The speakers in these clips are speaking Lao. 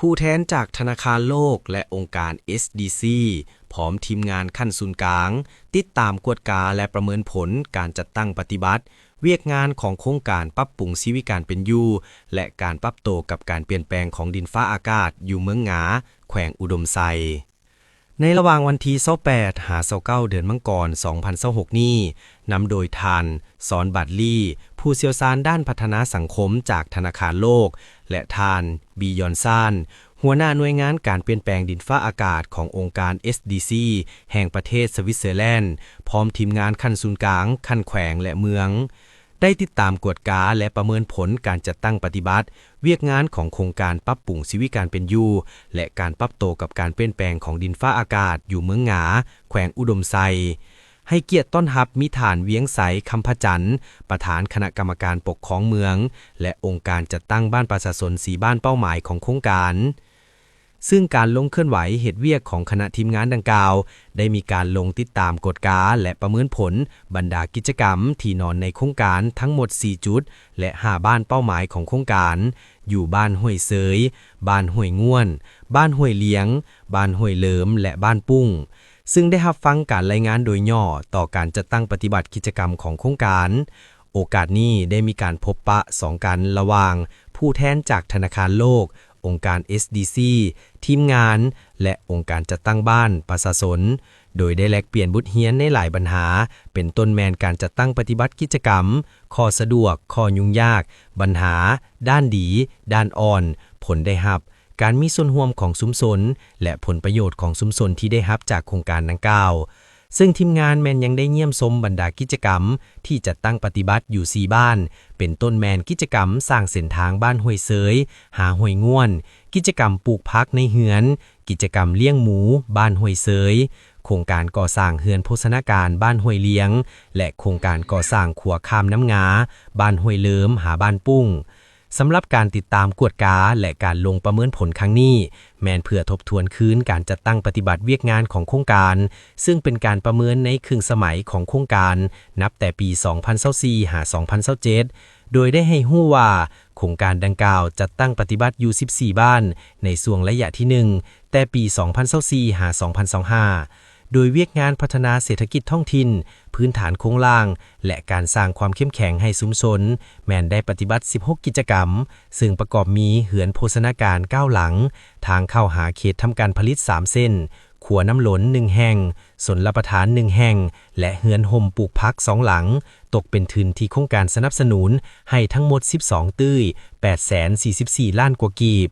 ຜູ້ແທນຈາກທະນາຄານໂລກ ແລະ ອົງການ ເອສດີຊີ ພ້ອມທີມງານຂັ້ນສູນກາງ ຕິດຕາມກວດກາ ແລະ ປະເມີນຜົນການຈັດຕັ້ງປະຕິບັດວຽກງານຂອງໂຄງການປັບປຸງຊີວິດການເປັນຢູ່ ແລະ ການປັບໂຕກັບການປ່ຽນແປງຂອງດິນຟ້າອາກາດ ຢູ່ເມືອງຫງາ ແຂວງອຸດົມໄຊ. ໃນລະຫວ່າງວັນທີຊາວແປດ ຫາ ຊາວເກົ້າ ເດືອນມັງກອນ ສອງພັນຊາວຫົກນີ້, ນຳໂດຍທ່ານ ຊອນ ບັດລີ ຜູ້ຊ່ຽວຊານດ້ານພັດທະນາສັງຄົມຈາກທະນາຄານໂລກ ແລະ ທ່ານ ບີ ຢອນຊານ ຫົວໜ້າໜ່ວຍງານການປ່ຽນແປງດິນຟ້າອາກາດຂອງອົງການ ເອສດີຊີ ແຫ່ງປະເທດສະວິດເຊີແລນ ພ້ອມທີມງານຂັ້ນສູນກາງ, ຂັ້ນແຂວງ ແລະ ເມືອງ ໄດ້ຕິດຕາມກວດກາ ແລະ ປະເມີນຜົນການຈັດຕັ້ງປະຕິບັດວຽກງານຂອງໂຄງການປັບປຸງຊີວິດການເປັນຢູ່ ແລະ ການປັບໂຕກັບການປ່ຽນແປງຂອງດິນຟ້າອາກາດ ຢູ່ເມືອງຫງາ ແຂວງອຸດົມໄຊ. ໃຫ້ກຽດຕ້ອນຮັບມີທ່ານ ວຽງໄຊ ຄຳພະຈັນ ປະທານຄະນະກຳມະການປົກຄອງເມືອງ ແລະ ອົງການຈັດຕັ້ງບ້ານປະຊາຊົນສີ່ບ້ານເປົ້າໝາຍຂອງໂຄງການ. ຊຶ່ງການລົງເຄື່ອນໄຫວເຮັດວຽກຂອງຄະນະທີມງານດັ່ງກ່າວ ໄດ້ມີການລົງຕິດຕາມກວດກາ ແລະ ປະເມີນຜົນບັນດາກິດຈະກຳທີ່ນອນໃນໂຄງການທັງໝົດສີ່ຈຸດ ແລະ ຫ້າບ້ານເປົ້າໝາຍຂອງໂຄງການ ຢູ່ບ້ານຫ້ວຍເຊີຍ, ບ້ານຫ້ວຍງ່ວນ, ບ້ານຫ້ວຍລຽງ, ບ້ານຫ້ວຍເຫຼີມ ແລະ ບ້ານປຸ້ງ, ຊຶ່ງໄດ້ຮັບຟັງການລາຍງານໂດຍຫຍໍ້ຕໍ່ການຈັດຕັ້ງປະຕິບັດກິດຈະກຳຂອງໂຄງການ. ໂອກາດນີ້ໄດ້ມີການພົບປະສອງກັນລະຫວ່າງຜູ້ແທນຈາກທະນາຄານໂລກ, ອົງການ ເອສດີຊີ, ທີມງານ ແລະ ອົງການຈັດຕັ້ງບ້ານປະຊາຊົນ, ໂດຍໄດ້ແລກປ່ຽນບົດຮຽນໃນຫຼາຍບັນຫາ, ເປັນຕົ້ນແມ່ນການຈັດຕັ້ງປະຕິບັດກິດຈະກຳ, ຂໍ້ສະດວກ, ຂໍ້ຫຍຸ້ງຍາກ, ບັນຫາ, ດ້ານດີ, ດ້ານອ່ອນ, ຜົນໄດ້ຮັບ, ການມີສ່ວນຮ່ວມຂອງຊຸມຊົນ ແລະ ຜົນປະໂຫຍດຂອງຊຸມຊົນທີ່ໄດ້ຮັບຈາກໂຄງການດັ່ງກ່າວ. ເຊິ່ງທີມງານແມ່ນຍັງໄດ້ຢ້ຽມຊົມບັນດາກິດຈະກຳທີ່ຈັດຕັ້ງປະຕິບັດຢູ່ສີ່ບ້ານ, ເປັນຕົ້ນແມ່ນກິດຈະກຳສ້າງເສັ້ນທາງບ້ານຫ້ວຍເຊີຍ ຫາຫ້ວຍງ່ວນ, ກິດຈະກຳປູກຜັກໃນເຮືອນ, ກິດຈະກຳລ້ຽງໝູບ້ານຫ້ວຍເຊີຍ, ໂຄງການກໍ່ສ້າງເຮືອນໂພຊະນາການບ້ານຫ້ວຍລຽງ ແລະ ໂຄງການກໍ່ສ້າງຂົວຂ້າມນ້ຳງາບ້ານຫ້ວຍເຫຼີມ ຫາບ້ານປຸ້ງ. ສຳລັບການຕິດຕາມກວດກາ ແລະ ການລົງປະເມີນຜົນຄັ້ງນີ້ ແມ່ນເພື່ອທົບທວນຄືນການຈັດຕັ້ງປະຕິບັດວຽກງານຂອງໂຄງການ, ເຊິ່ງເປັນການປະເມີນໃນເຄິ່ງສະໄໝຂອງໂຄງການ ນັບແຕ່ປີສອງພັນຊາວສີ່ ຫາ ສອງພັນຊາວເຈັດ ໂດຍໄດ້ໃຫ້ຮູ້ວ່າ ໂຄງການດັ່ງກ່າວຈັດຕັ້ງປະຕິບັດຢູ່ສິບສີ່ບ້ານ ໃນຊ່ວງໄລຍະທີໜຶ່ງ ແຕ່ປີສອງພັນຊາວສີ່ ຫາ ສອງພັນຊາວຫ້າ ໂດຍວຽກງານພັດທະນາເສດຖະກິດທ້ອງຖິ່ນ, ພື້ນຖານໂຄງລ່າງ ແລະ ການສ້າງຄວາມເຂັ້ມແຂງໃຫ້ຊຸມຊົນ ແມ່ນໄດ້ປະຕິບັດສິບຫົກກິດຈະກຳ, ເຊິ່ງປະກອບມີເຮືອນໂພຊະນາການເກົ້າຫຼັງ, ທາງເຂົ້າຫາເຂດທຳການຜະລິດສາມເສັ້ນ, ຂົວນ້ຳລົ້ນໜຶ່ງແຫ່ງ, ສົນລະປະທານໜຶ່ງແຫ່ງ ແລະ ເຮືອນຮົ່ມປູກຜັກສອງຫຼັງ, ຕົກເປັນທຶນທີ່ໂຄງການສະໜັບສະໜູນໃຫ້ທັງໝົດສິບສອງຕື້ແປດແສນສີ່ສິບສີ່ລ້ານກວ່າກີບ.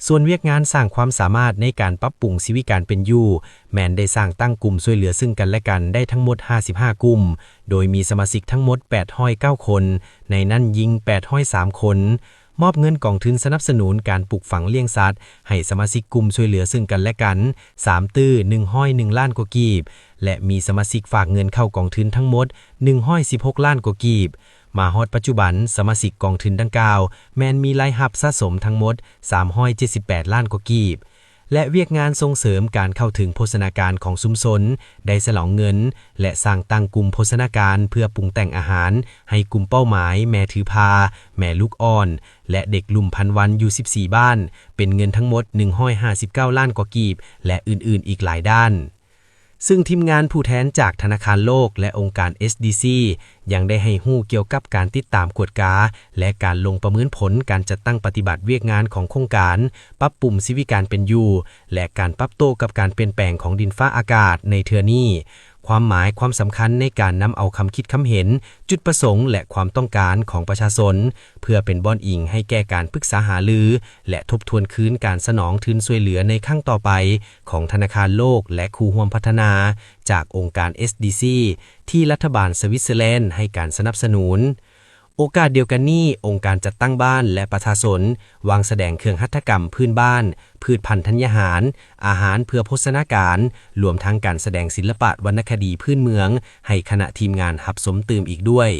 ສ່ວນວຽກງານສ້າງຄວາມສາມາດໃນການປັບປຸງຊີວິດການເປັນຢູ່ ແມ່ນໄດ້ສ້າງຕັ້ງກຸ່ມຊ່ວຍເຫຼືອເຊິ່ງກັນແລະກັນໄດ້ທັງໝົດຫ້າສິບຫ້າກຸ່ມ, ໂດຍມີສະມາຊິກທັງໝົດແປດຮ້ອຍເກົ້າຄົນ, ໃນນັ້ນຍິງແປດຮ້ອຍສາມຄົນ. ມອບເງິນກອງທຶນສະໜັບສະໜູນການປູກຝັງລ້ຽງສັດໃຫ້ສະມາຊິກກຸ່ມຊ່ວຍເຫຼືອເຊິ່ງກັນແລະກັນສາມຕື້ໜຶ່ງຮ້ອຍໜຶ່ງລ້ານກວ່າກີບ ແລະ ມີສະມາຊິກຝາກເງິນເຂົ້າກອງທຶນທັງໝົດໜຶ່ງຮ້ອຍສິບຫົກລ້ານກວ່າກີບ. ມາຮອດປັດຈຸບັນ, ສະມາຊິກກອງທຶນດັ່ງກ່າວແມ່ນມີລາຍຮັບສະສົມທັງໝົດສາມຮ້ອຍເຈັດສິບແປດລ້ານກວ່າກີບ ແລະ ວຽກງານສົ່ງເສີມການເຂົ້າເຖິງໂພຊະນາການຂອງຊຸມຊົນ ໄດ້ສະໜອງເງິນ ແລະ ສ້າງຕັ້ງກຸ່ມໂພຊະນາການເພື່ອປຸງແຕ່ງອາຫານໃຫ້ກຸ່ມເປົ້າໝາຍແມ່ຖືພາ, ແມ່ລູກອ່ອນ ແລະ ເດັກລຸ່ມພັນວັນຢູ່ສິບສີ່ບ້ານ, ເປັນເງິນທັງໝົດໜຶ່ງຮ້ອຍຫ້າສິບເກົ້າລ້ານກວ່າກີບ ແລະ ອື່ນໆອີກຫຼາຍດ້ານ. ຊຶ່ງທີມງານຜູ້ແທນຈາກທະນາຄານໂລກ ແລະ ອົງການ ເອສດີຊີ ຍັງໄດ້ໃຫ້ຮູ້ກ່ຽວກັບການຕິດຕາມກວດກາ ແລະ ການລົງປະເມີນຜົນການຈັດຕັ້ງປະຕິບັດວຽກງານຂອງໂຄງການປັບປຸງຊີວິດການເປັນຢູ່ ແລະ ການປັບໂຕກັບການປ່ຽນແປງຂອງດິນຟ້າອາກາດໃນເທື່ອນີ້, ຄວາມໝາຍຄວາມສຳຄັນໃນການນຳເອົາຄຳຄິດຄຳເຫັນ, ຈຸດປະສົງ ແລະ ຄວາມຕ້ອງການຂອງປະຊາຊົນ ເພື່ອເປັນບ່ອນອີງໃຫ້ແກ່ການປຶກສາຫາລື ແລະ ທົບທວນຄືນການສະໜອງທຶນຊ່ວຍເຫຼືອໃນຄັ້ງຕໍ່ໄປຂອງທະນາຄານໂລກ ແລະ ຄູ່ຮ່ວມພັດທະນາ ຈາກອົງການ ເອສດີຊີ ທີ່ລັດຖະບານສະວິດເຊີແລນໃຫ້ການສະໜັບສະໜູນ. ໂອກາດດຽວກັນນີ້, ອົງການຈັດຕັ້ງບ້ານ ແລະ ປະຊາຊົນ ວາງສະແດງເຄື່ອງຫັດຖະກຳພື້ນບ້ານ, ພືດພັນທັນຍາຫານ, ອາຫານເພື່ອໂພຊະນາການ, ລວມທັງການສະແດງສິລະປະວັນນະຄະດີພື້ນເມືອງ ໃຫ້ຄະນະທີມງານຮັບຊົມຕື່ມອີກດ້ວຍ.